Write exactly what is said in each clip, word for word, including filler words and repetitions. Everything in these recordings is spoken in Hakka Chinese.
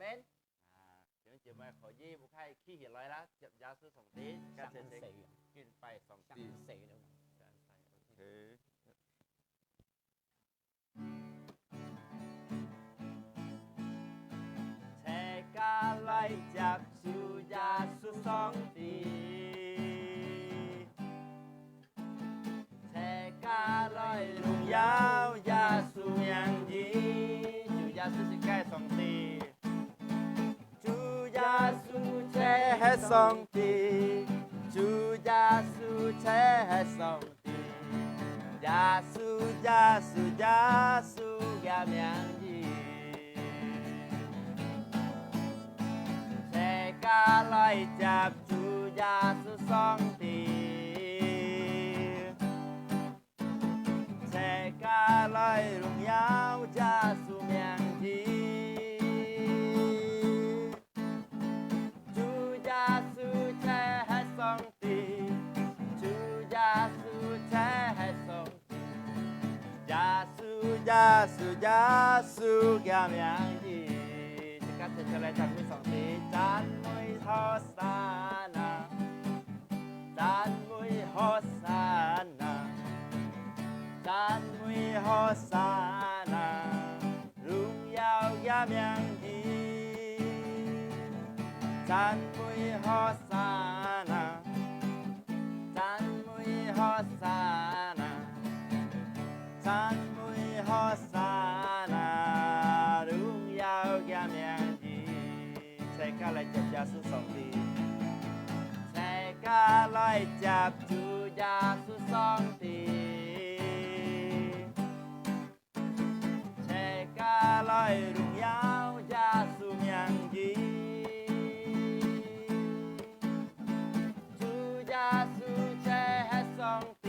門。啊，弟兄姊妹可以屋下企起來啦，接耶穌上帝，感謝神，敬拜上帝。感謝了。感謝，OK。齊家來接主耶穌上帝，齊家來榮耀耶穌名字。主耶穌係个上帝。 主耶穌就係上帝，主耶穌就係上帝，耶穌，耶穌，耶穌个名字。齊家來接主耶穌上帝。 齊家來榮耀耶穌名字。主耶穌就係上帝，主耶穌就係上帝，耶穌，耶穌，耶穌个名字。齊家齊齊來讚美上帝，讚美和散那。 讚美和散那，讚美和散那，榮耀个名字。讚美和散那，讚美和散那，讚美和散那，榮耀个名字。 齊家來接耶穌上帝，齊家來接主耶穌上帝，齊家來榮耀耶穌名字。主耶穌就係上帝，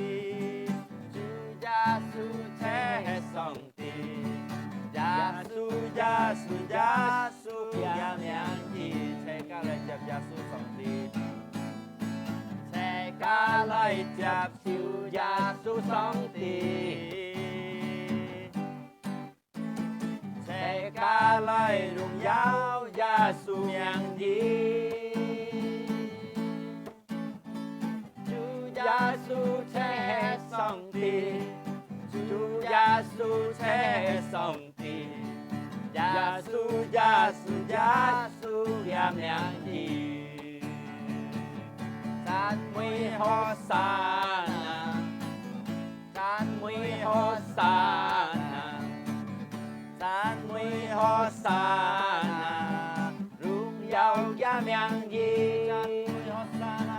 主耶穌就係上帝。 耶穌，耶穌，耶穌个名字，齊家來接耶穌上帝。齊家來接主耶穌上帝。齊家來榮耀耶穌名字。 主耶穌就係上帝，主耶穌就係上帝，耶穌，耶穌，耶穌个名字。讚美和散那，讚美和散那，讚美和散那， 榮耀个名字。讚美和散那，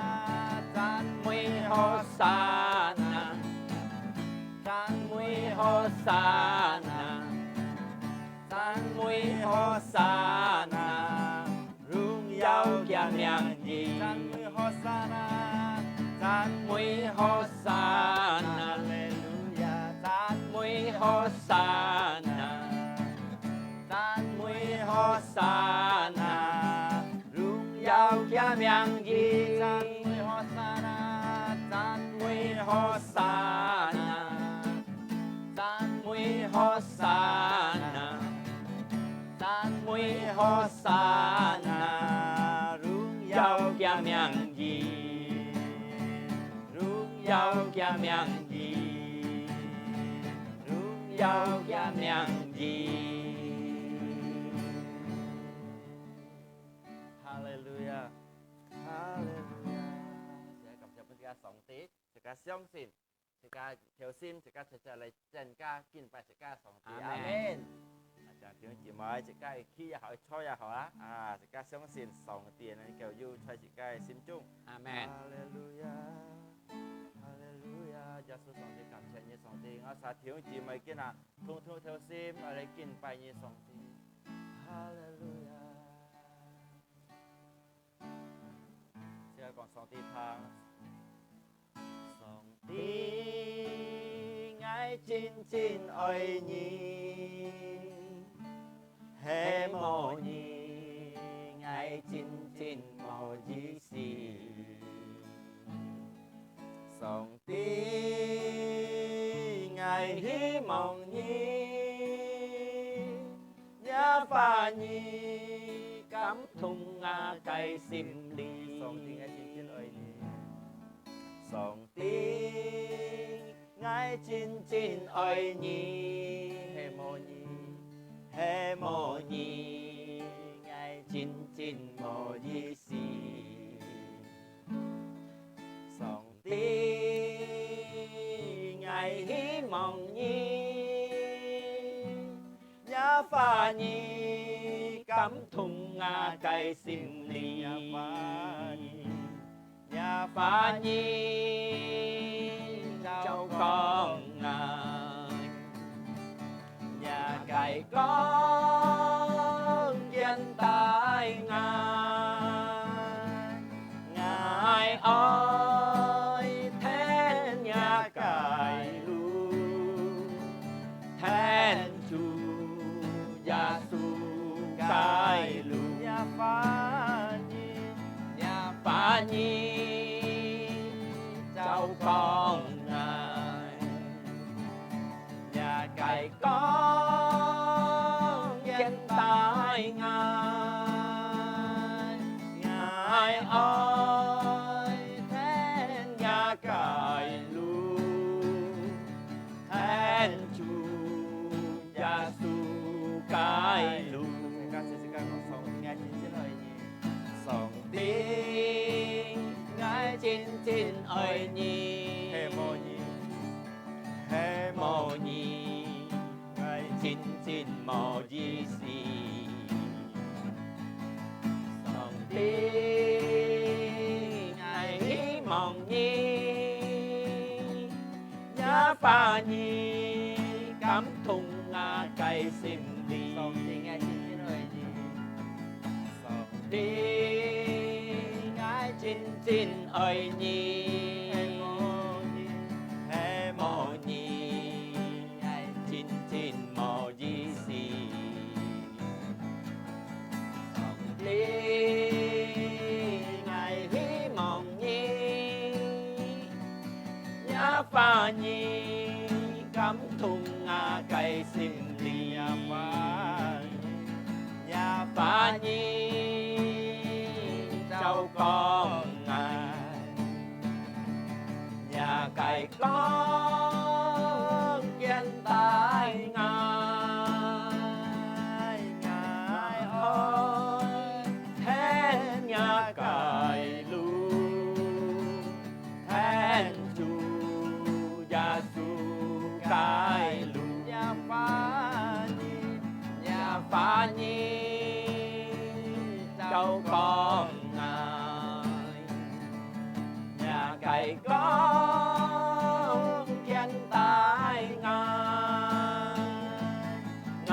讚美和散那，讚美和散那，讚美和散那，榮耀个名字。讚美和散那，讚美和散那，哈利路亞，讚美和散那。 讚美和散那，榮耀个名字。讚美和散那，讚美和散那，讚美和散那，讚美和散那，榮耀个名字。 榮耀个名字，榮耀个名字。哈利路亞，哈利路亞！齊家感謝分自家上帝，齊家相信，齊家條心，齊家齊齊來增加敬拜齊家上帝。阿門。阿門。 啊，請弟兄姊妹，自家企也好，坐也好啊，啊，自家相信上帝能夠有在自家个心中。阿門。哈利路亞，哈利路亞，耶穌上帝，感謝你，上帝，𠊎儕弟兄姊妹今日，通通條心，𠊎來敬拜你，上帝。哈利路亞。自家講上帝聽。 上帝，𠊎真真愛你，係無你，𠊎真真無意思。上帝，𠊎希望你，若話你感動𠊎个心靈。上帝，𠊎真真愛你。上帝，𠊎真真愛你。係無你，係無你，𠊎真真無意思。上帝，𠊎希望你，若話你感動𠊎个心靈，若話你照光𠊎。 若个光，牽帶𠊎，𠊎愛跈若个路，跈主耶穌个路。若話你，若話你照光𠊎。 若个光，牽帶𠊎，𠊎愛跈若个路，跈主耶穌个路。大家試試看，講上帝，𠊎真真愛你。上帝，𠊎真真愛你。係無你， 係無你，𠊎真真無意思。上帝，𠊎希望你，若話你感動𠊎个心靈。上帝，𠊎真真愛你。 上帝，𠊎真真愛你，係無你，係無你，𠊎真真無意思。上帝，𠊎希望你，若話你感動𠊎个心靈。 若話你照光𠊎，若个光牽帶𠊎，𠊎愛跈若个路。 跈主耶穌个路。若話你，若話你照光𠊎，若个光牽帶𠊎，𠊎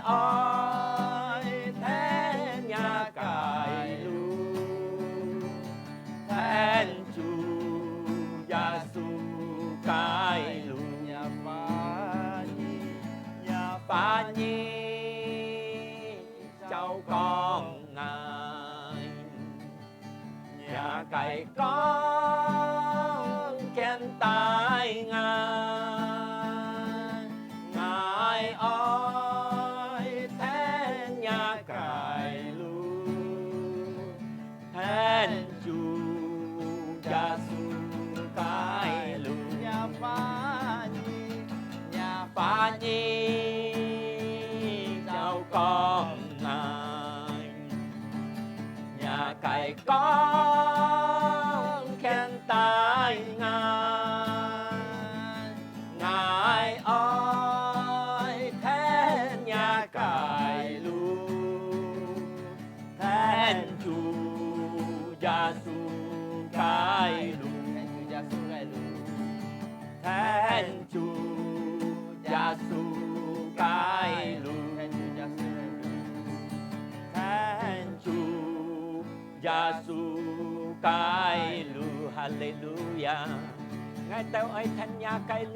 愛跈若个路。 跈主耶穌个路。若話你，若話你照光𠊎，若个光牽帶𠊎，𠊎愛跈若个路。 跈主耶穌个路。若話你，若話你照光𠊎，若个光牽帶𠊎，𠊎愛跈若个路。 跈主耶穌个路。跈主耶穌个路。跈主耶穌个路。跈主耶穌个路。跈主耶穌个路。哈利路亞！𠊎兜愛跈若个路。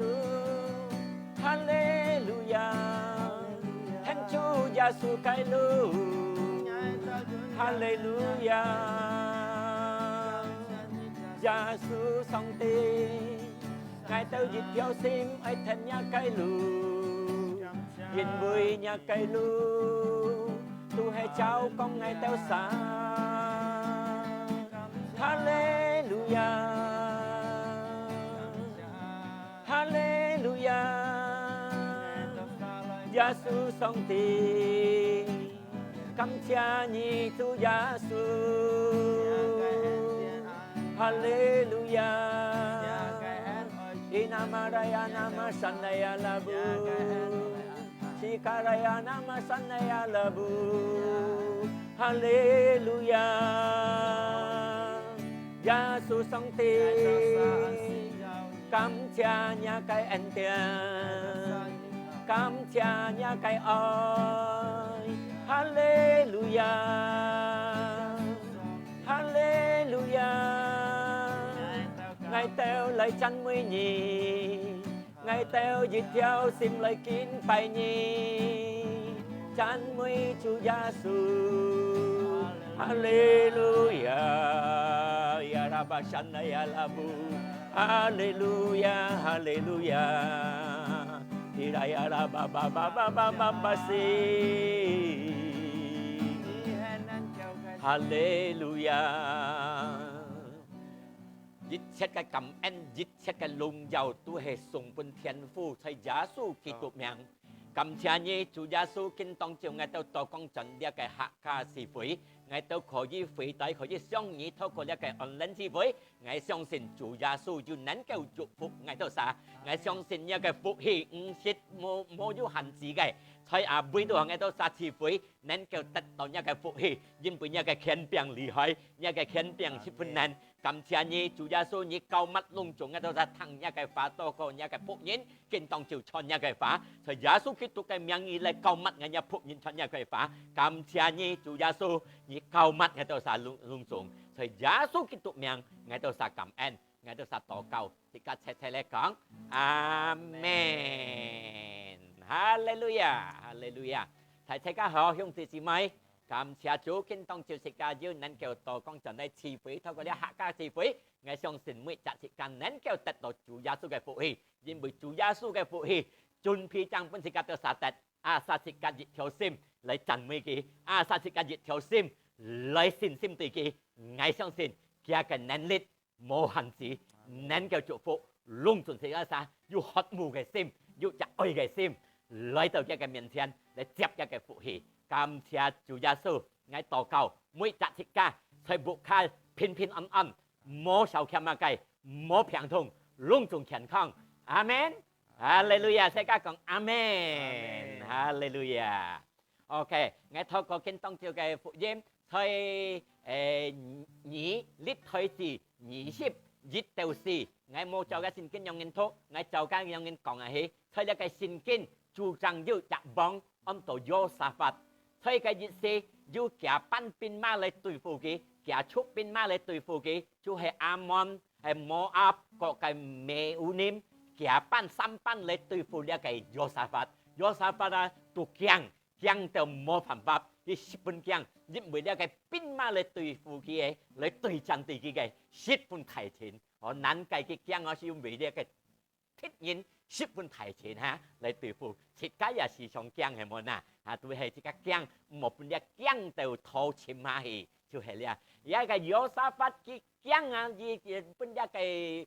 哈利路亞！跈主耶穌个路。哈利路亞！耶穌上帝，𠊎兜一條心愛跈若个路，因為若个路主係照顧𠊎兜儕。哈利路亞，哈利路亞，耶穌上帝，感謝你，主耶穌。哈利路亞，Ina maraya nama shanaya labu. Sikaraya nama shanaya labu. Haleluya. Yesu Sangti, 感謝若个恩典，感謝若个愛。哈利路亞，哈利路亞。𠊎兜來讚美你，𠊎兜一條心來敬拜你，讚美主耶穌。哈利路亞，ya raba shanda ya labu。哈利路亞，哈利路亞。Ira ya raba ba ba ba ba ba ba si。哈利路亞。一切个感恩，一切个榮耀，都係送分天父，在耶穌基督名。感謝你，主耶穌，今當晝𠊎兜到講真這个客家聚會，𠊎兜可以回來，可以向你透過這个online聚會。 𠊎相信主耶穌就能夠祝福𠊎兜儕。𠊎相信若个福氣毋識無，無有限制个，在阿位都𠊎兜儕聚會能夠得到若个福氣，因為若个權柄厲害，若个權柄十分難。感謝你，主耶穌，你膏抹攏總𠊎兜儕聽若个話，透過若个僕人，今當晝傳若个話，在耶穌基督个名義來膏抹𠊎若僕人傳若个話。感謝你，主耶穌，你膏抹𠊎兜儕攏，攏總。 在耶穌基督名，𠊎兜儕感恩，𠊎兜儕禱告，自家齊齊來講，阿門。哈利路亞，哈利路亞。大，大家好，兄弟姊妹，感謝主，今當晝自家又能夠到講真个聚會，透過這客家聚會，𠊎相信每隻自家能夠得到主耶穌个福氣，因為主耶穌个福氣，準備正分自家兜儕得。 Asal自家一條心來讚美佢，asal自家一條心來信心對佢，𠊎相信佢个能力無限制，能夠祝福攏總自家儕有渴慕个心，有隻愛个心，來到佢个面前來接佢个福氣。感謝主耶穌，𠊎禱告，每隻自家在屋下平平安安，無少欠麼个，無病痛，攏總健康。阿門。 哈利路亞，自家講阿門。阿門。哈利路亞。OK，𠊎透過今當晝个福音，在，誒，二，歷代志二十一到四，𠊎無照个聖經樣人讀，𠊎照个樣人講下去。在這个聖經主正有隻王，安到約沙法。在該日時，有幾班兵馬來對付佢，幾族兵馬來對付佢，就係亞捫、 係摩押國个Meunium，幾班三班來對付這个約沙法。約沙法啊，都驚，驚到無辦法，佢十分驚，因為這个兵馬來對付佢个，來對戰對佢个，十分大陣。哦，難怪佢驚啊，係因為這个敵人十分大陣哈，來對付，自家也時常驚，係無哪？啊，都係自家驚，莫分這驚到頭沉下去，就係這。這个約沙法佢 驚啊，佢，佢分這个，誒，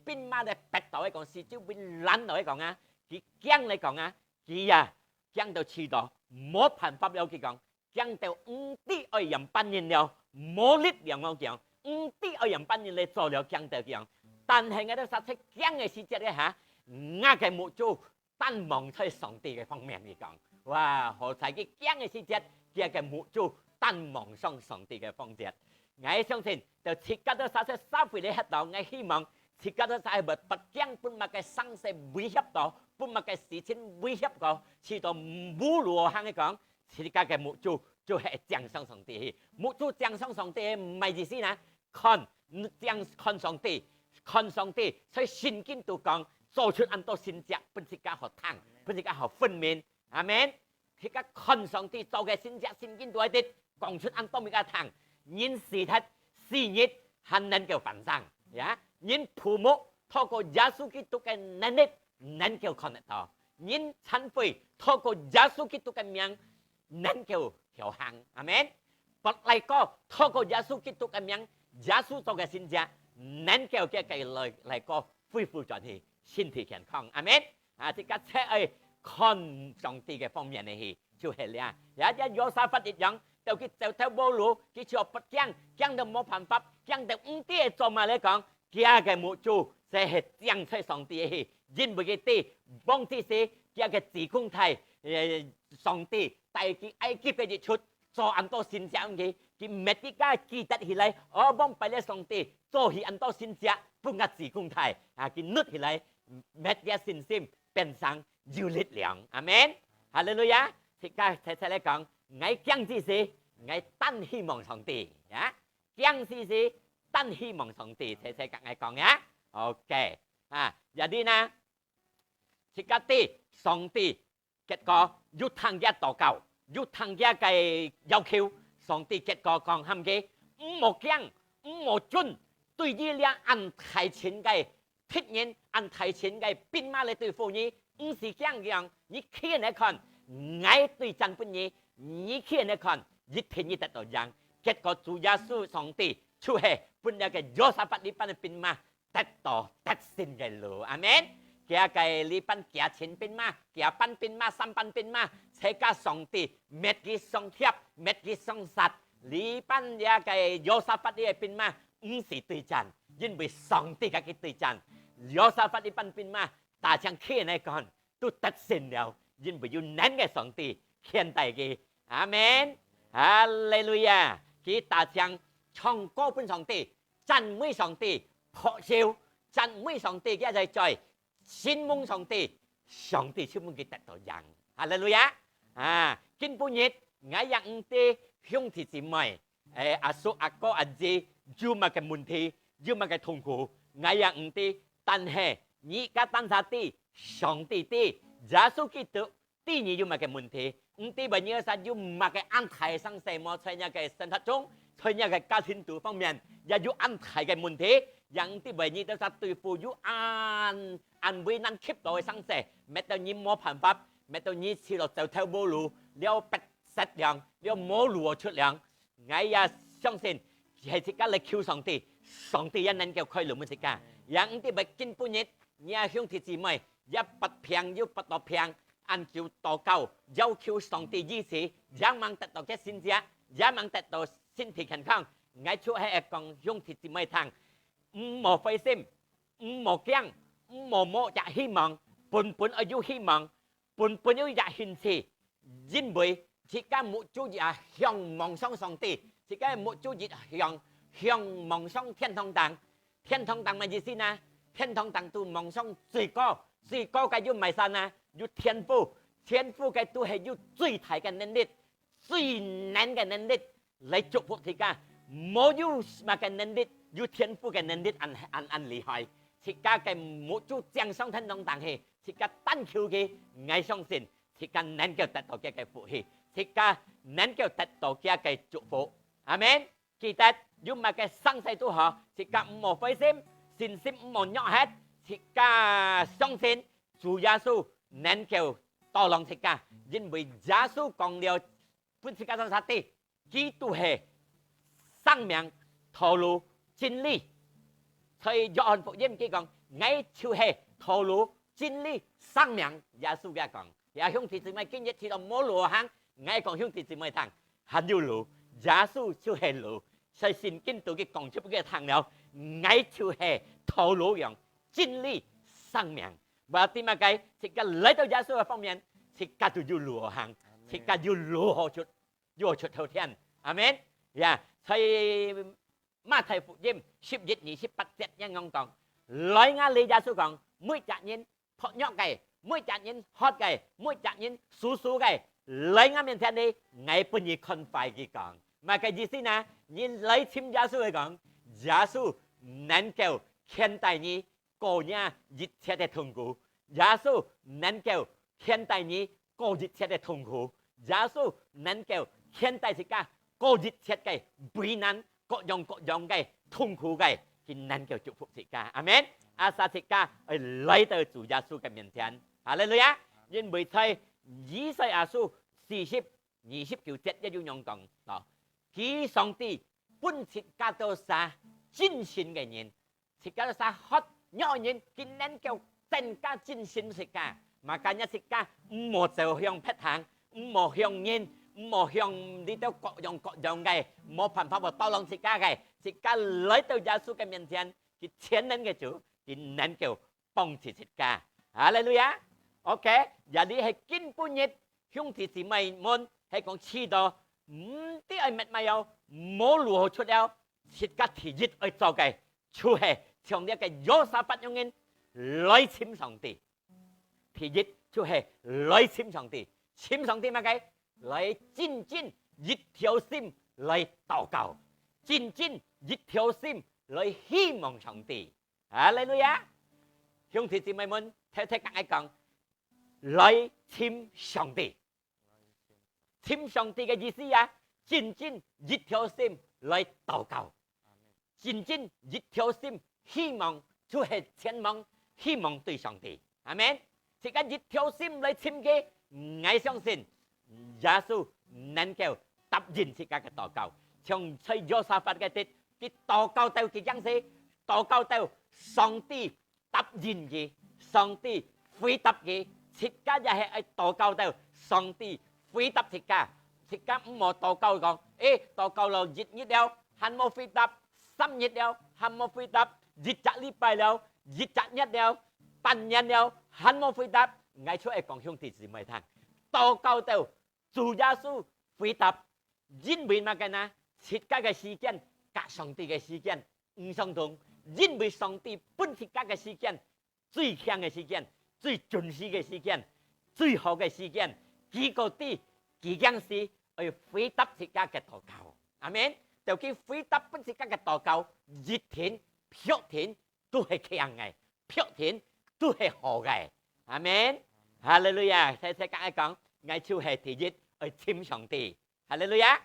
兵馬來逼到佢講，四周圍攔到佢講啊，佢驚來講啊，佢啊，驚到試到，無辦法了，佢講，驚到毋知愛仰般形了，無力量了，佢講，毋知愛仰般形來做了，驚到佢講。但係𠊎兜實在驚个時節个哈，𠊎个目珠 單望在上帝个方面，佢講。哇，好在佢驚个時節，佢个目珠單望上上帝个方面。𠊎相信，到自家兜實在社會裡歇到，𠊎希望自家兜實在會發驚，分麼个生死威脅到，分麼个事情威脅到，試到無路好行个講，自家个目珠就係正上上帝去。目珠正上上帝，毋係意思呢， 看，正看上帝，看上帝，在聖經都講，做出恁多神蹟，分自家好聽，分自家好分明。阿門。自家看上帝做个神蹟，聖經都係講出恁多分自家聽。人死忒，四日還能夠翻生，呀？人瞨目，透過耶穌基督个能力，能夠看得到。人殘廢，透過耶穌基督个名，能夠調行。阿門。發倈哥，透過耶穌基督个名，耶穌做个神蹟，能夠佢个倈，倈哥恢復轉去，身體健康。阿門。啊，自家切愛看上帝个方面个去，就係了。也像約沙法一樣，到佢走投無路，佢就發驚，驚到無辦法，驚到毋知做麼个講，佢个目珠就係正在上帝个去，因為佢知，望之時，佢个子公大，呃，上帝帶佢埃及个一出，做恁多神蹟个，佢搣佢个記得起來，哦，望拜了上帝，做起恁多神蹟，分个子公大，啊，佢搦起來，搣佢个信心變成有力量。阿門。哈利路亞！自家齊齊來講，𠊎驚之時，𠊎單希望上帝，啊，驚之時，單希望上帝，齊齊同𠊎講呀。OK，啊，jadi呢，自家知上帝，結果又聽佢禱告，又聽佢个要求，上帝結果講喊佢，毋好驚，毋好顫，對於這恁大群个 敵人恁大群个兵馬來對付你，毋使驚驚，你企起來看，𠊎對戰分你，你企起來看，一定你得到贏。結果主耶穌上帝就係分這个約沙法這班个兵馬得到得勝个路。阿門。佢个這班幾千兵馬，幾百兵馬，三百兵馬，齊家上帝搣佢上脅，搣佢上殺。這班這个約沙法這个兵馬， 毋使對戰，因為上帝佮佢對戰。約沙法這班兵馬，打仗企起來看，都得勝了，因為有能个上帝牽帶佢。阿門。哈利路亞！佢打仗唱歌分上帝，讚美上帝，拍手，讚美上帝，佢在在 信望上帝，上帝就分佢得到贏。哈利路亞！啊，今晡日，𠊎也毋知兄弟姊妹，誒，阿叔、阿哥、阿姊，有麼个問題，有麼个痛苦，𠊎也毋知。但係，你个單儕知，上帝知，耶穌基督 知你有麼个問題，毋知話你个生有麼个恁大个生事無，在你个生活中，在你个家庭肚方面，也有恁大个問題，也毋知話你兜儕對付有恁，恁為難及到个生事，搣到你無辦法，搣到你試著走投無路，了逼塞了，了無路好出了。 𠊎也相信，係自家來求上帝，上帝也能夠開路分自家。也毋知話今晡日，你个兄弟姊妹，也發病，又發到病，恁久禱告，要求上帝醫治，也吂得到个神蹟，也吂得到身體健康。𠊎就係講兄弟姊妹聽，毋好灰心，毋好驚，毋好無一希望，本本愛有希望， 本本有一興趣，因為自家目珠也向望上上帝，自家目珠也向，向望上天堂頂。天堂頂麼意思呢？天堂頂都望上最高，最高个有麼儕呢？有天父，天父个都係有最大个能力， 最能个能力來祝福自家。無有麼个能力，有天父个能力恁，恁，恁厲害。自家个目珠正上天堂頂去，自家單求佢，𠊎相信自家能夠得到佢个福氣，自家能夠得到佢个祝福。阿門。記得，有麼个生事都好，自家毋好灰心，信心毋好弱忒，自家相信主耶穌能夠tolong自家，因為耶穌講了 分自家儕知，基督係生命、道路、真理。所以約翰福音佢講，𠊎就係道路、真理、生命。耶穌佢講，也兄弟姊妹，今日試著無路行，𠊎講兄弟姊妹聽，還有路，耶穌就係路。所以聖經都佢講出分佢聽了，𠊎就係道路樣、真理、生命。Berarti麼个，自家來到耶穌个方面，自家就有路好行，自家有路好出，有好出頭天。阿門。呀，在馬太福音十一二十八節恁樣講：「來𠊎這，」耶穌講，「每隻人薄弱个，每隻人渴个，每隻人輸輸个，來𠊎面前哩，𠊎分你看快。」佢講，麼个意思呢？你來尋耶穌，佢講，耶穌能夠牽帶你 過這一切个痛苦。耶穌能夠牽帶你過一切个痛苦，耶穌能夠牽帶自家過一切个危難，各樣各樣个痛苦个，佢能夠祝福自家。阿門。Asal自家愛來到主耶穌个面前。哈利路亞！因為在以賽亞書四十二十九節也有樣講，哦，佢上帝分自家兜儕盡心个人，自家兜儕渴弱个人，佢能夠增加盡心自家。Makanya自家毋好走向別項，毋好向人，毋好向這兜各樣各樣个，無辦法會tolong自家个，自家來到耶穌个面前，佢全能个主，佢能夠幫助自家。哈利路亞！OK，這裡係今晡日兄弟姊妹們，係講試著毋知愛搣麼个，無路好出了，自家第一愛做个，就係像這个約沙法樣人來尋上帝。第一就係來尋上帝，尋上帝麼个？來真真一條心來禱告，真真一條心來希望上帝。哈利路亞！兄弟姊妹們，大大同𠊎講，來尋上帝。尋上帝个意思啊，真真一條心來禱告，真真一條心希望，就係全望希望對上帝。阿門。自家一條心來尋佢，𠊎相信耶穌能夠答應自家个禱告。像在約沙法个地，佢禱告到佢樣式，禱告到上帝答應佢，上帝回答佢，自家也係愛禱告到上帝回答自家。自家毋好禱告講，誒，禱告了一日了，還無回答；三日了，還無回答；一隻禮拜了，一隻月了，半年了，還無回答。𠊎就愛講兄弟姊妹聽，禱告到主耶穌回答，因為麼个呢？自家个時間佮上帝个時間毋相同，因為上帝分自家个時間，最慶个時間，最準時个時間，最好个時間，佢个知，佢樣式愛回答自家个禱告。阿門。就佢回答分自家个禱告，一定、必定都係慶个，必定都係好个。阿門。哈利路亞！大大同𠊎講，𠊎就係第一愛尋上帝。哈利路亞！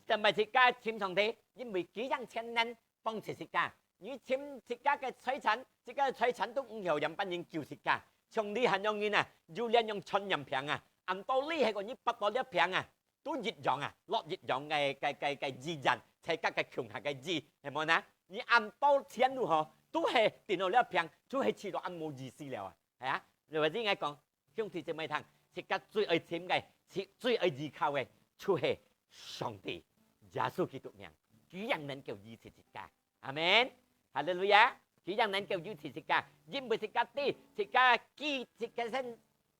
但係自家尋上帝，因為佢樣全能幫助自家。你尋自家个財產，自家个財產都毋曉仰般人救自家。像這下樣人啊，有這樣傳染病啊，恁多厲害个，你發到這病啊，都一樣啊，落一樣个个个个醫院，在各个共下个醫，係無呢？你恁多錢都好，都係得到這病，就係試著恁無意思了啊！係啊，或者應該講，兄弟姊妹聽，自家最愛尋个，自最愛依靠个，就係上帝，耶穌基督名，佢樣能夠醫治自家。阿門。哈利路亞！佢樣能夠醫治自家，因為自家知，自家記，自家先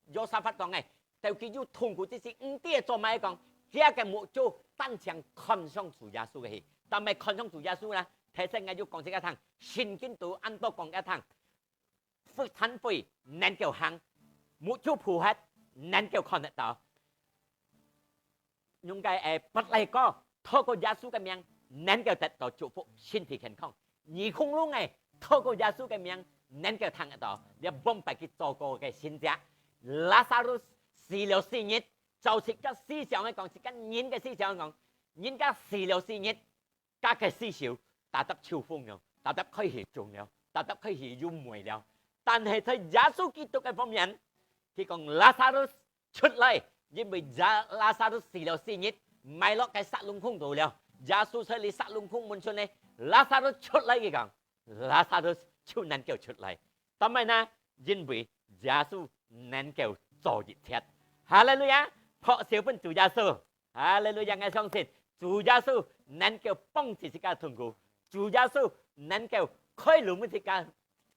約沙法講个，到佢有痛苦之時，毋知做麼个講，佢个目珠單淨看上主耶穌个去，但係看上主耶穌呢，提醒𠊎有講自家聽，聖經都恁多講个聽， 會殘廢，能夠行，目珠浮核，能夠看得到。用个誒，不來過，透過耶穌个名，能夠得到祝福，身體健康。耳空聾誒，透過耶穌个名，能夠聽得到。這往擺佢做過个神蹟。拉撒路死了四日，照自家思想來講，自家人个思想來講，人家死了四日， 佢个屍首tetap臭風了，tetap開始腫了，tetap開始有霉了。但係在耶穌基督个方面，佢講拉撒路出來，因為拉撒路死了四日，埋落个石窿空肚了。耶穌在這石窿空問出呢，拉撒路出來，佢講，拉撒路就能夠出來。但係呢，因為耶穌能夠做一切。哈利路亞！拍手分主耶穌！ 哈利路亞！𠊎相信主耶穌能夠幫助自家痛苦，主耶穌能夠開路分自家，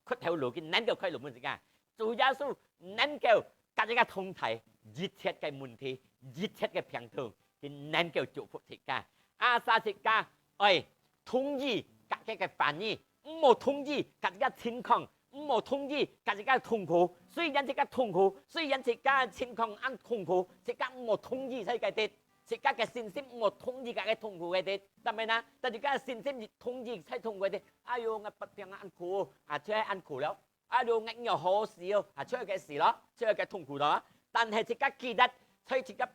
開頭路，佢能夠開路分自家。主耶穌能夠佮自家同在，一切个問題，一切个病痛，佢能夠祝福自家。Asal自家愛同意佮佢个話語，毋好同意佮自家情況，毋好同意佮自家痛苦。雖然自家痛苦，雖然自家情況恁痛苦，自家毋好同意在該地，自家个信心毋好同意佮个痛苦个地。但係呢，但自家个信心一同意在痛苦个地，哎喲，𠊎發病恁苦，啊，就係恁苦了。哎喲，𠊎有好死哦，啊，就係該死咯，就係該痛苦咯。但係自家記得，在自家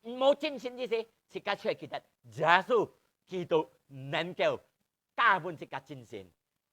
無精神之時，自家就係記得耶穌基督能夠 加分自家精神。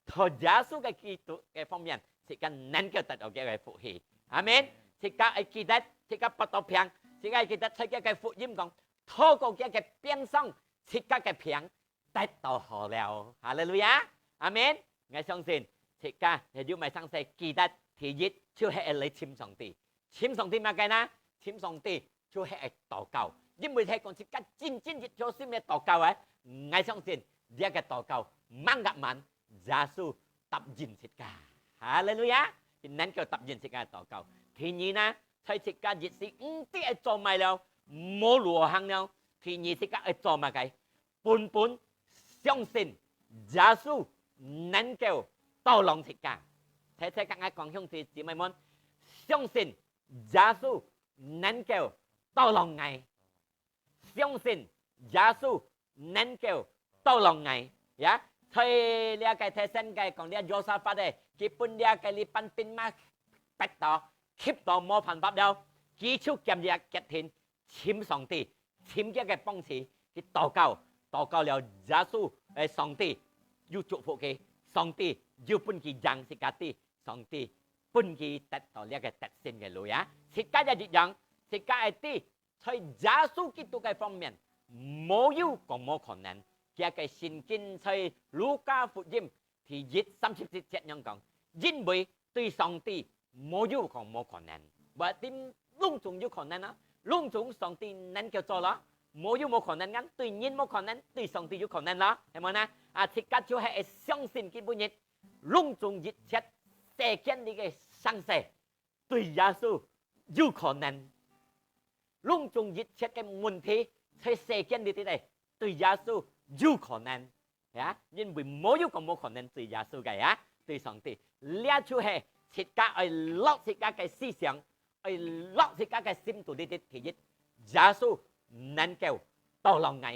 在耶穌个基督个方面，自家能夠得到佢个福氣。阿門。自家愛記得，自家發到病，自家愛記得在佢个福音講，透過佢个鞭傷，自家个病得到好了。哈利路亞！阿門！𠊎相信自家有麼个傷勢，記得第一就係愛來尋上帝。尋上帝麼个呢？尋上帝就係愛禱告，因為係講自家真真一條心个禱告啊！𠊎相信這个禱告慢个慢，耶穌答應自家。哈利路亞！佢能夠答應自家个禱告。第二呢，在自家一時毋知愛做麼个了，無路行了，第二自家愛做麼个？本本相信耶穌能夠tolong自家。大大家講兄弟姊妹們，相信耶穌能夠tolong𠊎，相信耶穌能夠tolong𠊎。呀，在這个第三个講這Yosafat个，佢分這个這班兵馬逼到，逼到無辦法了，佢就堅決決定 尋上帝，尋佢个幫助，去禱告，禱告了耶穌，誒，上帝又祝福佢，上帝又分佢贏自家知，上帝分佢得到這个得勝个路啊！自家也一樣，自家愛知，在耶穌基督个方面，無有講無可能。佢个聖經在路加福音第一三十七節恁樣講，因為對上帝無有講無可能，無定攏總有可能啊，攏總上帝能夠做咯，無有無可能啊，對人無可能，對上帝有可能咯，係無呢？啊，自家就係愛相信佢本人，攏總一切世間裡个生事，對耶穌有可能，攏總一切个問題，在世間裡底呢，對耶穌有可能。 呀，因為無有講無可能對耶穌个呀，對上帝。這就係自家愛落自家个思想，愛落自家个心肚裡底。第一，耶穌能夠tolong𠊎，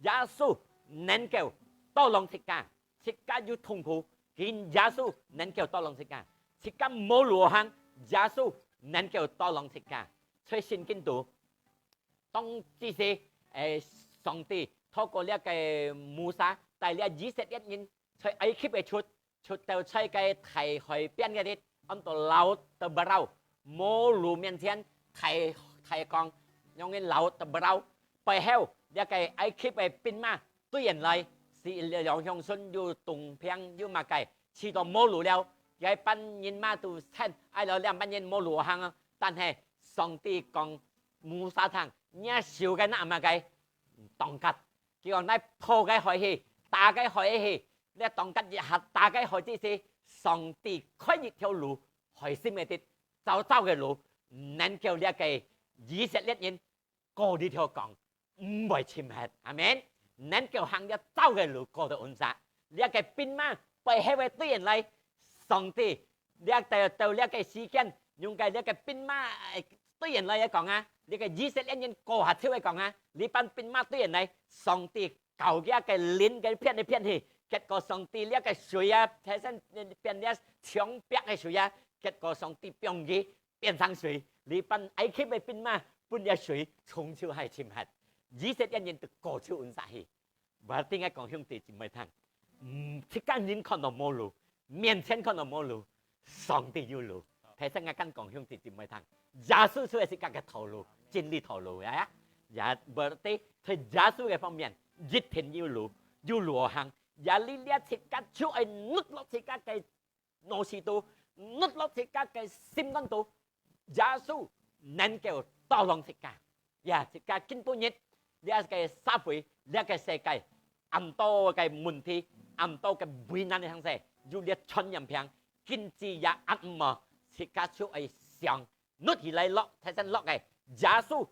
耶穌能夠tolong自家，自家有痛苦，佢耶穌能夠tolong自家，自家無路行，耶穌能夠tolong自家。在聖經肚， 當其時，誒，上帝透過這个Musa帶這以色列人在埃及个出，出到在个大海邊个地，安到Laut Teberau，無路面前大，大江，用个Laut Teberau，背後這个埃及个兵馬追緊來，是兩鄉村有東邊有麼个，試到無路了，這班人馬都喊，哎喲，這班人無路行啊！但係上帝講， Musa聽，若手个拿麼个？Tongkat。佢講：「來破該海去，打該海去。」這tongkat一下打該海之時，上帝開一條路，海心个地，走走个路，能夠這个以色列人過這條江，毋會沉忒。阿門。能夠行這走个路過到恩煞。這个兵馬背後个追緊來，上帝 這到，到這个時間，用个這个兵馬，誒，追緊來个講啊，這个以色列人過下手个講啊，這班兵馬追緊來，上帝搞佢个靈个騙來騙去，結果上帝這个水啊，天生變這牆壁个水啊，結果上帝放佢變成水，這班埃及个兵馬分這水沖出海沉忒，以色列人都過手恩煞去。 𠊎定愛講兄弟姊妹聽，嗯，自家人看到無路，面前看到無路，上帝有路。大聲𠊎敢講兄弟姊妹聽，耶穌就係自家个道路，真理道路呀。也，berarti在耶穌个方面，一定有路，有路好行。也你這自家就愛搦落自家个 腦屎肚，搦落自家个心肝肚，耶穌能夠tolong自家。呀，自家今晡日，這个社會，這个世界，恁多个問題，恁多个危難个形勢，有這傳染病，經濟也恁毋好，自家就愛想，搦起來落，大聲落个，耶穌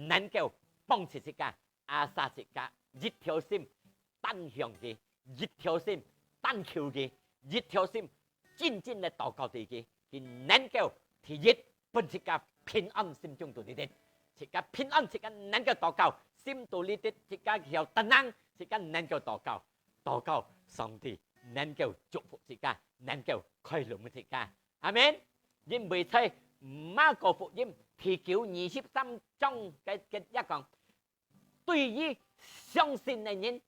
能夠幫助自家。 Asal自家一條心單向佢，一條心單求佢，一條心真真个禱告對佢，佢能夠第一分自家平安心中肚裡底。自家平安，自家能夠禱告，心肚裡底自家曉得能，自家能夠禱告，禱告上帝能夠祝福自家，能夠開路分自家。阿門。因為在馬可福音第九二十三章个，个也講， 對於相信个人，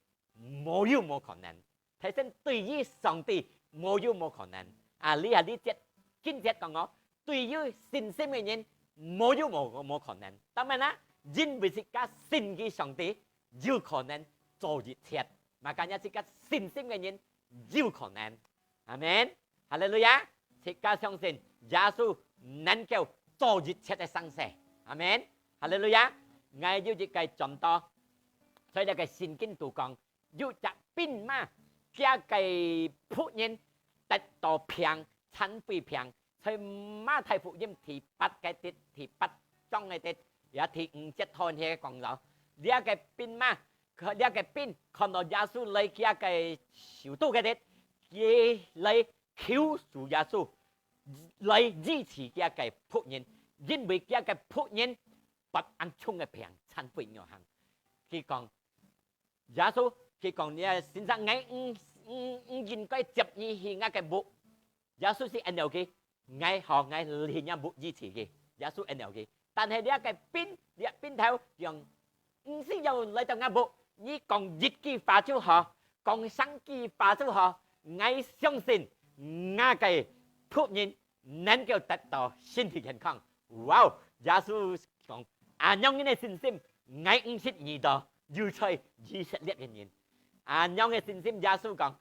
無有無可能。大聲，對於上帝，無有無可能。啊，這下這節，經節講哦，對於信心个人，無有無，無可能。當然啦，因為自家信佢上帝，有可能做一切。Makanya自家信心个人有可能。阿門。哈利路亞！自家相信耶穌能夠做一切个事。阿門。哈利路亞！𠊎有一个傳道，在這个聖經肚講，有隻兵馬，厥个僕人得到病，殘廢病，在馬太福音第八个第第八章个第也第五節段个講到，這个兵馬，這个兵看到耶穌來厥个首都个時，佢來求主耶穌來醫治厥个僕人，因為厥个僕人發恁重个病，殘廢樣行。佢講，耶穌，佢講：「你个先生，𠊎毋毋毋應該接你去𠊎个屋。」耶穌係應佢：「𠊎好，𠊎去若屋醫治佢。」耶穌應佢。但係這个兵，這兵頭講：「毋使要來到𠊎屋，你講一句話就好，講三句話就好，𠊎相信𠊎个僕人能夠得到身體健康。」哇！耶穌講：「恁樣个信心，𠊎毋識遇到有在以色列个人。」恁樣个信心，耶穌講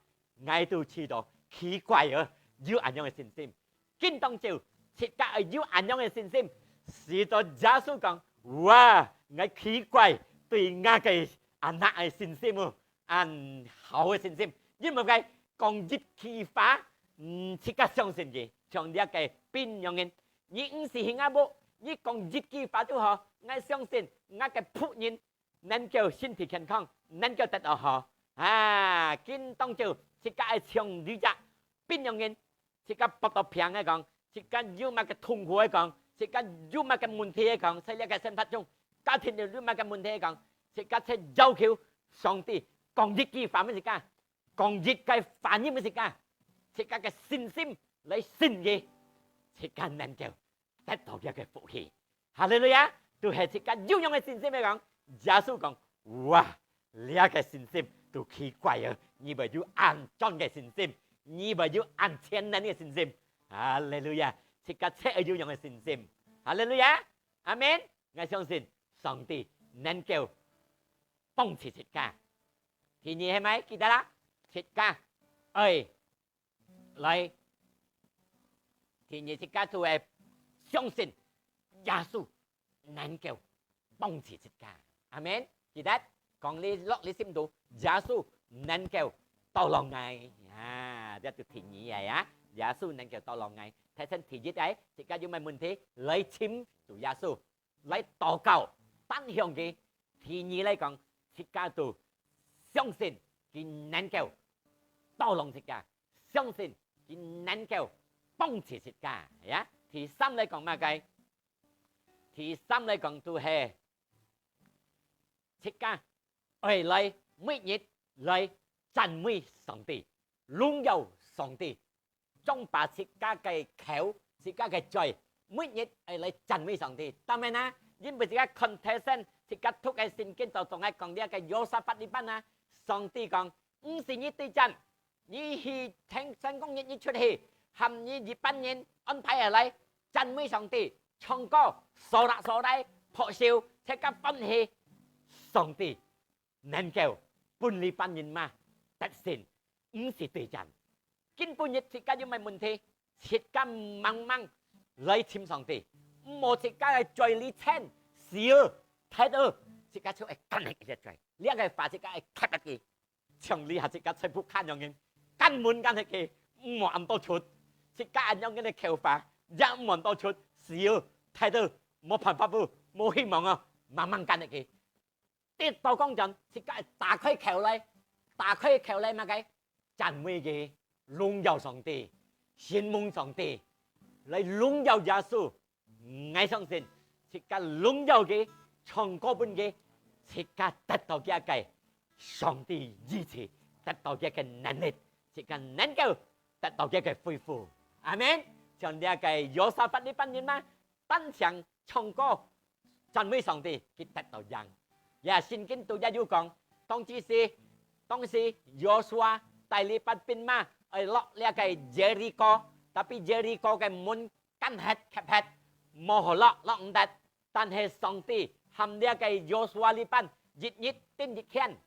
，𠊎都試到奇怪哦，有恁樣个信心。今當晝，自家愛有恁樣个信心，使到耶穌講：「哇，𠊎奇怪對𠊎个anak个信心哦，恁好个信心。」因為佢講一句話，嗯，自家相信佢，像這个兵樣人，你毋使去𠊎屋，你講一句話就好，𠊎相信𠊎个僕人能夠身體健康，能夠得到好。啊，今當晝自家愛像這隻兵樣人，自家發到病个講，自家有麼个痛苦个講，自家有麼个問題个講，在這个生活中，家庭有有麼个問題个講，自家在要求上帝講一句話分自家，講一个話語分自家，自家个信心來信佢，自家能夠得到這个福氣。哈利路亞！都係自家有樣个信心个講，耶穌講：「哇，這个信心都奇怪哦！你會有恁專个信心，你會有恁全能个信心。」哈利路亞！自家切有樣个信心。哈利路亞！阿門！𠊎相信上帝能夠幫助自家。第二係麼个？記得啦，自家愛來，第二自家就愛相信耶穌能夠幫助自家。阿門！記得，講你落你心肚，耶穌能夠tolong𠊎。啊，這就第二个啊，耶穌能夠tolong𠊎。提醒第一个，自家有麼个問題，來尋主耶穌，來禱告，單向佢。第二來講，自家都相信佢能夠tolong自家，相信佢能夠幫助自家。呀，第三來講麼个？第三來講就係自家愛來每日來讚美上帝，榮耀上帝，總把自家个口、自家个嘴，每日愛來讚美上帝。當然啊，因為自家confession，自家讀个聖經就總係講這个約沙法這班啊，上帝講：「毋使你對戰，你去天，天光日你出去，喊你一班人安排下來讚美上帝，唱歌，sorak-sorai，拍手，自家歡喜。」上帝能夠分這班人馬得勝，毋使對戰。今晡日自家有麼个問題，自家猛猛來尋上帝，毋好自家个嘴裡嗔、笑、態度，自家就愛幹起一隻嘴。這个話自家愛忒下去，像這下自家在屋下樣人，關門關起去，毋好恁多出。自家恁樣个口話，也毋好恁多出，笑、態度，無辦法哦，無希望哦，猛猛幹起去。 跌倒講真，自家打開口來，打開口來麼个？讚美佢，榮耀上帝，承蒙上帝，來榮耀耶穌。𠊎相信，自家榮耀佢，唱歌分佢，自家得到佢个上帝醫治，得到佢个能力，自家能夠得到佢个恢復。阿門。像這个約沙法這班人嘛，單淨唱歌， 讚美上帝，佢得到贏。也聖經都也有講，當其時，當時約書亞帶領班兵馬愛落這个耶利哥，tapi耶利哥个門關忒、剋忒，無好落，落毋得。但係上帝含這个Yosua這班，一日叮一圈，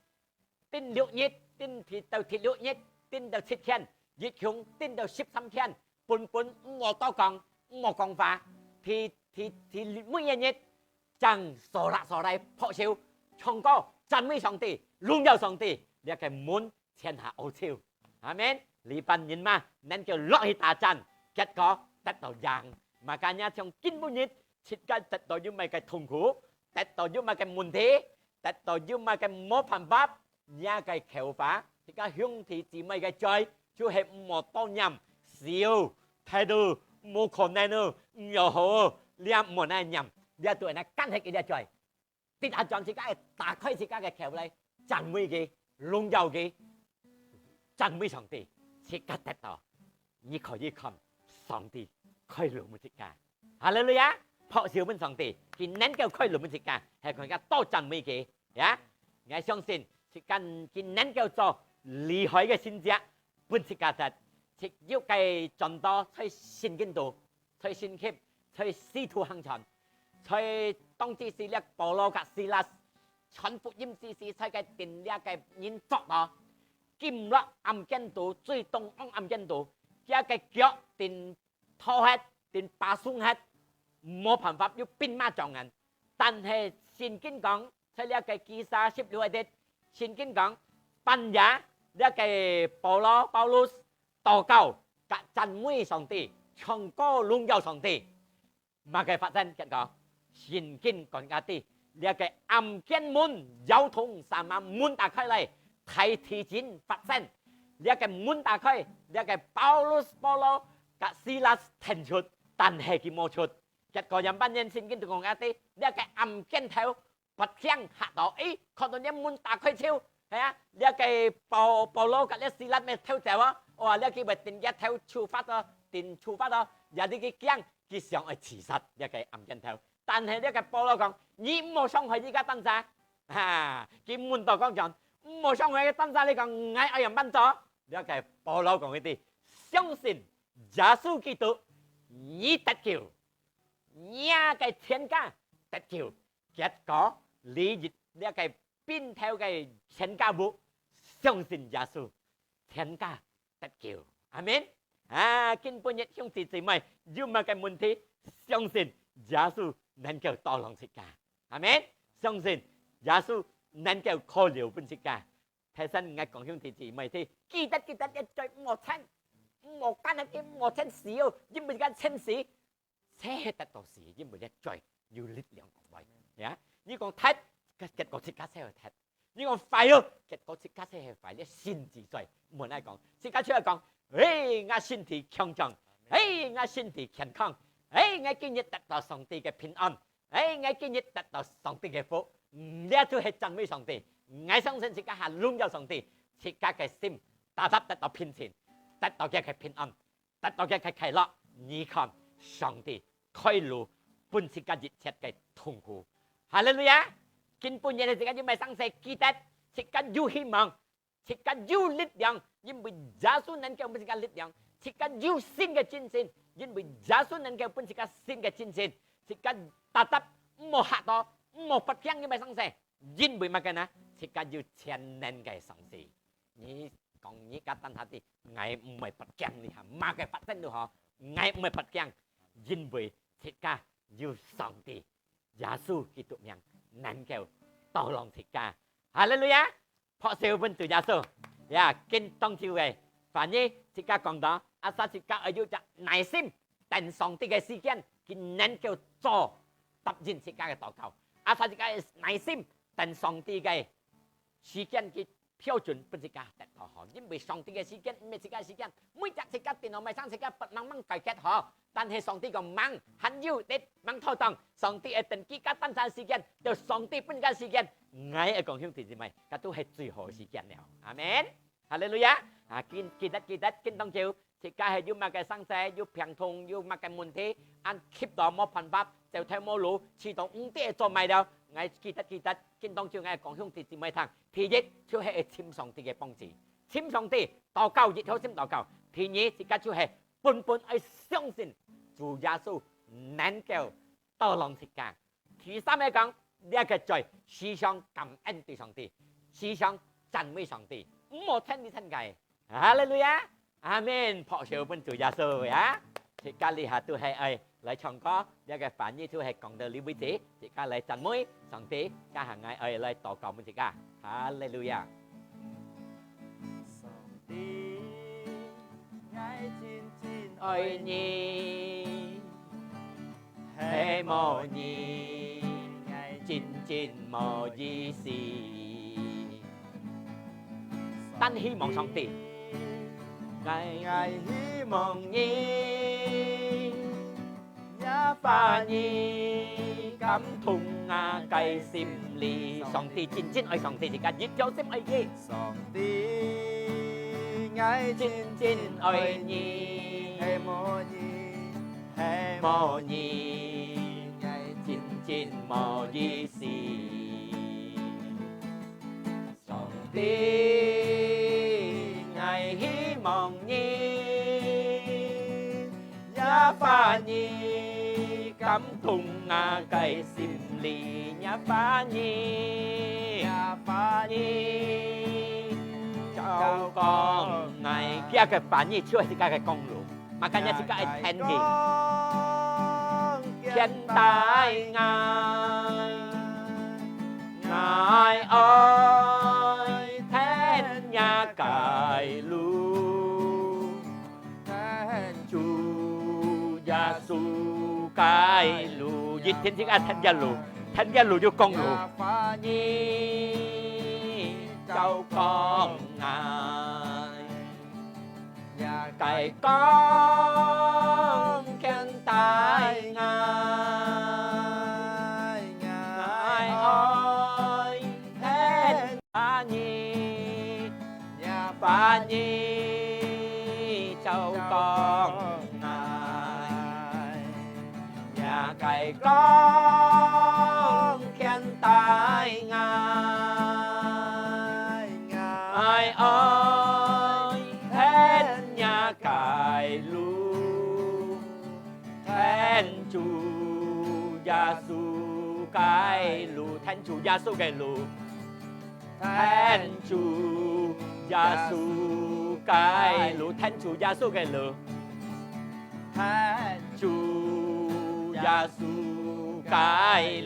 叮六日，叮到第六日，叮到七圈，一共叮到十三圈，本本毋好多講，毋好講話，第第第每一日，正手拉手來拍手，唱歌，讚美上帝，榮耀上帝，這个門 全下歐洲。阿門。這班人嘛，能夠落去打仗，結果得到贏。Makanya像今晡日，自家得到有麼个痛苦，得到有麼个問題，得到有麼个無辦法，若个口話，自家兄弟姊妹个罪，就係毋好多念，小，態度，無可能哦，毋要好哦，這毋好來念，這對人干係佢个罪。 直下轉自家个，打開自家个口來，讚美佢，榮耀佢，讚美上帝，自家得到。你可以看上帝開路分自家。哈利路亞！拍手分上帝，佢能夠開路分自家，係更加多讚美佢呀！𠊎相信，自家佢能夠做厲害个神蹟， 分自家得。自有个轉到在聖經肚，在新約，在使徒行傳，在當時時這保羅佮西拉傳福音之時，在个殿這个人捉到，撳落暗間肚，最中央暗間肚，佢个腳定拖忒，定巴松忒，無辦法，有兵馬掌人。但係聖經講， 在這个記載十六个節，聖經講，半夜，這个保羅，Paulus，禱告，佮讚美上帝，唱歌榮耀上帝。麼个發生？結果，聖經講下知，這个暗間門，搖動sama門打開來，大地震發生。這个門打開，這个Paulus，保羅，佮西拉跈出，但係佢無出。結果樣般樣，聖經都講下知，這个暗間頭， 發驚嚇到，誒，看到這門打開就，係啊，這个保，保羅佮這西拉乜偷走哦，哇，這个會定佢頭處罰哦，定處罰哦，也這个驚，佢想愛自殺，這个暗間頭。但係這个保羅講，你毋好傷害這个單儕，哈，佢問到講講，毋好傷害个單儕，你講𠊎愛樣般做？這个保羅講佢知，相信耶穌基督，你得救，你个全家得救。 結果，這一，這个兵頭个全家屋，相信耶穌，全家得救。阿門。啊，今晡日兄弟姊妹，有麼个問題，相信耶穌能夠tolong自家。阿門。相信耶穌能夠開路分自家。提醒𠊎講兄弟姊妹知，記得，記得，一再毋好嗔，毋好幹那个，毋好嗔死哦，因為自家嗔死， 就係得到死，因為這罪有力量講話。呀，你講忒，結，結果自家就係忒。你講壞哦，結果自家就係壞，這心之罪。毋好來講，自家就係講，嘿，𠊎身體強壯，嘿，𠊎身體健康，嘿，𠊎今日得到上帝个平安，嘿，𠊎今日得到上帝个福。嗯，這就係讚美上帝。𠊎相信自家還榮耀上帝，自家个心，tetap得到平靜，得到佢个平安。 得到佢个快樂，你看，上帝開路分自家一切个痛苦。哈利路亞！今晡日自家有麼个生事，記得，自家有希望，自家有力量，因為耶穌能夠分自家力量，自家有新个精神，因為耶穌能夠分自家新个精神，自家tetap毋好嚇到，毋好發驚有麼个生事，因為麼个呢？自家有全能个上帝。 你講你个單下知，𠊎毋會發驚，你下麼个發生都好，𠊎毋會發驚，因為自家有上帝，耶穌基督名能夠tolong自家。哈利路亞！拍手分主耶穌。呀，今當晝个話語，自家講到，asal自家愛有隻耐心，等上帝个時間，佢能夠做答應自家个禱告。Asal自家有耐心，等上帝个時間，佢 標準分自家得到好，因為上帝个時間毋係自家个時間，每隻自家定好，每生自家不能吂解決好。但係上帝講吂，還有得吂妥當，上帝會等自家單單時間，到上帝分个時間。𠊎愛講兄弟姊妹，該都係最好个時間了。阿門。哈利路亞！啊，記，記得，記得，今當晝，自家係有麼个生事，有病痛，有麼个問題，恁急到無辦法，走投無路，試到毋知做麼个了。𠊎記得，記得，今當晝𠊎講兄弟姊妹聽， 第一，就係愛尋上帝个幫助。尋上帝，禱告，一條心禱告。第二，自家就係本本愛相信主耶穌能夠tolong自家。第三个講，這个嘴時常感恩對上帝，時常讚美上帝，毋好停哩停个。哈利路亞！阿門！拍手分主耶穌啊！自家這下都係愛來唱歌，這个翻譯都係講到這為止，自家來讚美上帝，這下𠊎愛來禱告分自家。哈利路亞！上帝，𠊎真真愛你，係無你，𠊎真真無意思。單希望上帝，𠊎，𠊎希望你，若話語感動𠊎个心裡。上帝真真愛上帝，自家一條心愛佢。上帝，𠊎真真愛你，係無你，係無你，𠊎真真無意思。上帝，𠊎希望你，若話語感動𠊎个心裡，若話語，若話語照光𠊎。佢个話語就係自家个光路。 Makanya自家愛聽佢。天帶𠊎，𠊎愛聽若个路，聽主耶穌个路。一天自家聽佢路，聽佢路就講路。話語照光𠊎。 若个光牽帶𠊎，𠊎愛聽話語，若話語照光𠊎。若个光牽帶𠊎，𠊎愛聽若个路，聽主耶穌个路，聽主耶穌个路。 聽主耶穌个路，聽主耶穌个路，聽主耶穌个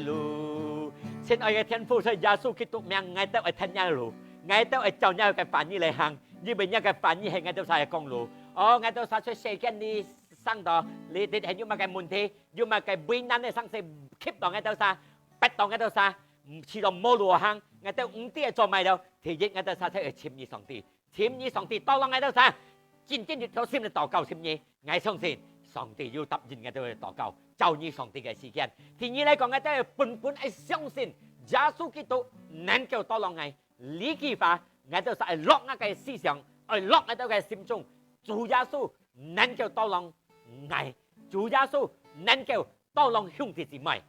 路。親愛个天父，在耶穌基督名，𠊎兜愛聽若路，𠊎兜愛照若个話語來行，因為若个話語係𠊎兜儕个光路。哦，𠊎兜儕在世間裡生到，裡底係有麼个問題，有麼个危難个生死，吸到𠊎兜儕，逼到𠊎兜儕， 試到無路行，𠊎兜毋知愛做麼个了。第一，𠊎兜儕愛尋你上帝，尋你上帝，tolong𠊎兜儕，真真一條心來禱告尋你。𠊎相信上帝有答應𠊎兜个禱告，照你上帝个時間。第二來講，𠊎兜本本愛相信耶穌基督能夠tolong𠊎。這句話，𠊎兜儕愛落𠊎个思想，愛落𠊎兜个心中，主耶穌能夠tolong𠊎，主耶穌能夠tolong兄弟姊妹。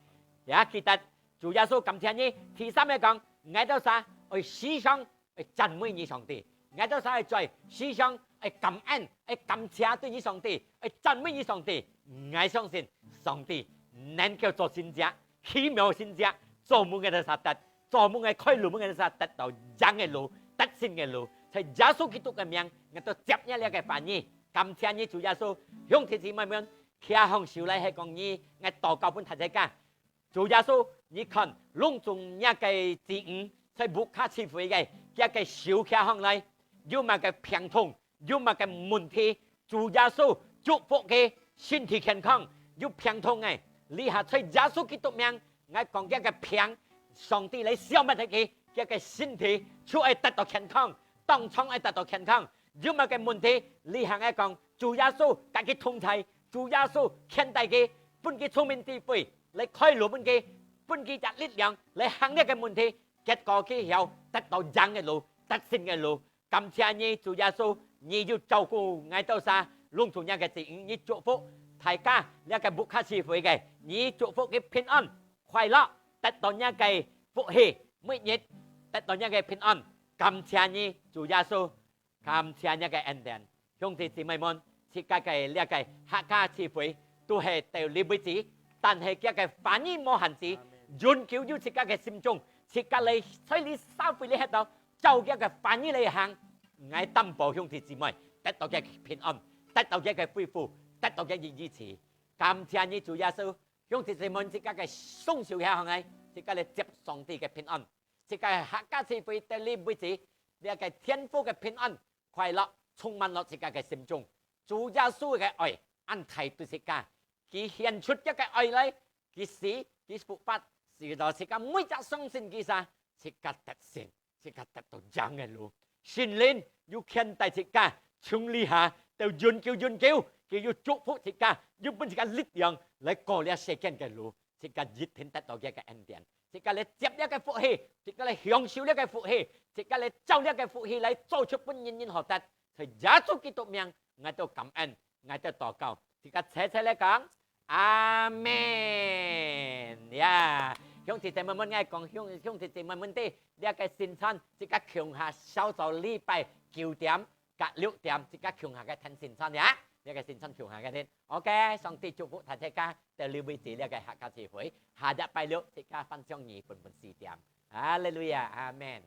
也記得 主耶穌感謝你。第三个講，𠊎兜儕愛時常愛讚美你上帝。𠊎兜儕愛在時常愛感恩，愛感謝對你上帝，愛讚美你上帝。𠊎相信上帝能夠做神蹟，奇妙神蹟，做分𠊎兜儕得，做分𠊎開路，分𠊎兜儕得到贏个路，得勝个路。在耶穌基督个名，𠊎兜接若這个話語。感謝你，主耶穌。兄弟姊妹們，擎䟘手來係講你，𠊎禱告分大自家。 主耶穌，你看，攏總若个子女在屋下聚會个，厥个手擎䟘來，有麼个病痛，有麼个問題，主耶穌祝福佢身體健康，有病痛个，這下在耶穌基督名，𠊎講厥个病，上帝來消滅忒佢，厥个身體就愛得到健康，當場愛得到健康。 有麼个問題，這下𠊎講，主耶穌佮佢同在，主耶穌牽帶佢，分佢聰明智慧，來開路分佢，分佢隻力量，來行這个問題，結果佢曉得到贏个路，得勝个路。感謝你，主耶穌，你有照顧𠊎兜儕，攏總若个子女，你祝福大家這个屋下聚會个，你祝福佢平安、快樂，得到若个福氣，每日得到若个平安。感謝你，主耶穌。 感謝若个恩典。兄弟姊妹們，自家个這个客家聚會都係到這為止，但係厥个話語無限制，永久有自家个心中，自家來在這社會裡歇到，照佢个話語來行。𠊎擔保兄弟姊妹得到佢个平安，得到佢个恢復，得到佢个醫治。感謝你，主耶穌，兄弟姊妹，自家个雙手向下，自家來接上帝个平安。自家个客家聚會到這為止，這个天父个平安、快樂充滿了自家个心中。主耶穌个愛恁大對自家，佢顯出佢个愛來，佢死，佢復活，使到自家每隻相信佢儕，自家得勝，自家得到贏个路。聖靈有牽帶自家，從這下到永久永久，佢有祝福自家，有分自家力量來過這世間个路。自家一定得到佢个恩典，自家來接這个福氣，自家來享受這个福氣，自家來照這个福氣來做出分人人好得。在耶穌基督名，𠊎兜感恩，𠊎兜禱告，自家齊齊來講，阿門。呀，兄弟姊妹們，𠊎講兄兄弟姊妹們知，這个聖餐，自家共下韶早禮拜九點，甲六點，自家共下个聽聖餐呀，這个聖餐共下个聽。OK，上帝祝福大家，到這為止這个客家聚會，下禮拜六自家翻上二本本四點。哈利路亞，阿門。